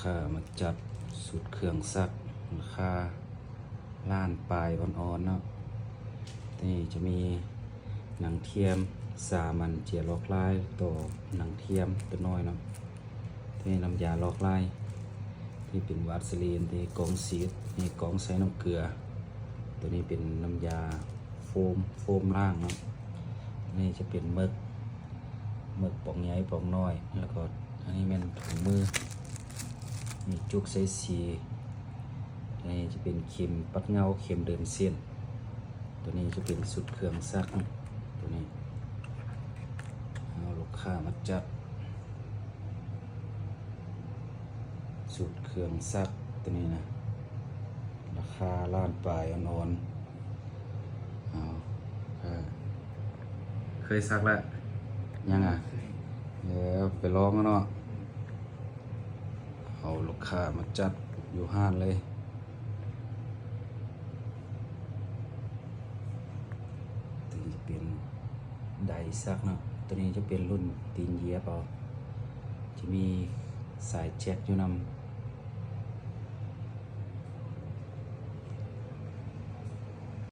ຂ້າມາຈັດຊຸດເຄື່ອງຊັກ ລາຄາລ້ານປາຍອ່ອນໆເນາະ. ໂຕນີ້ຈະມີໜັງທຽມສາມອັນ ເຈ້ຍຫຼອກລາຍ ຕໍ່ໜັງທຽມຕົວນ້ອຍເນາະ. ໂຕນີ້ນ້ຳຢາຫຼອກລາຍ ໂຕນີ້ເປັນວາສະລີນ ໂຕນີ້ກອງສີດ ໂຕນີ້ກອງໃສ່ນ້ຳເກືອ. ໂຕນີ້ເປັນນ້ຳຢາໂຟມ ໂຟມລ້າງເນາະ. ໂຕນີ້ຈະເປັນເໝິກ ເໝິກປອງໃຫຍ່ປອງນ້ອຍ ແລ້ວກໍອັນນີ້ແມ່ນຖົງມື ນີ້ຈຸກໃສ່ສີ. ໂຕນີ້ຈະເປັນເຂັມປັດເຫງົ້າ ເຂັມເດີນເສັ້ນ. ໂຕນີ້ຈະເປັນຊຸດເຄື່ອງຊັກ ໂຕນີ້ເອົາລູກຄ້າມາຈັດ ຊຸດເຄື່ອງຊັກໂຕນີ້ນະ ລາຄາລ້ານປາຍອ່ອນໆ. ເອົາ ເອີ ເຄີຍຊັກລະ? ຍັງອະ? ເອີ ໄປລອງເນາະ. ເອົາລູກຄ້າມາຈັດຢູ່ຮ້ານເລີຍ. ໂຕນີ້ຈະເປັນໄດຊັກເນາະ. ໂຕນີ້ຈະເປັນລຸ້ນຕີນຢຽບເອົາ ຈະມີສາຍແຈັກຢູ່ນຳ.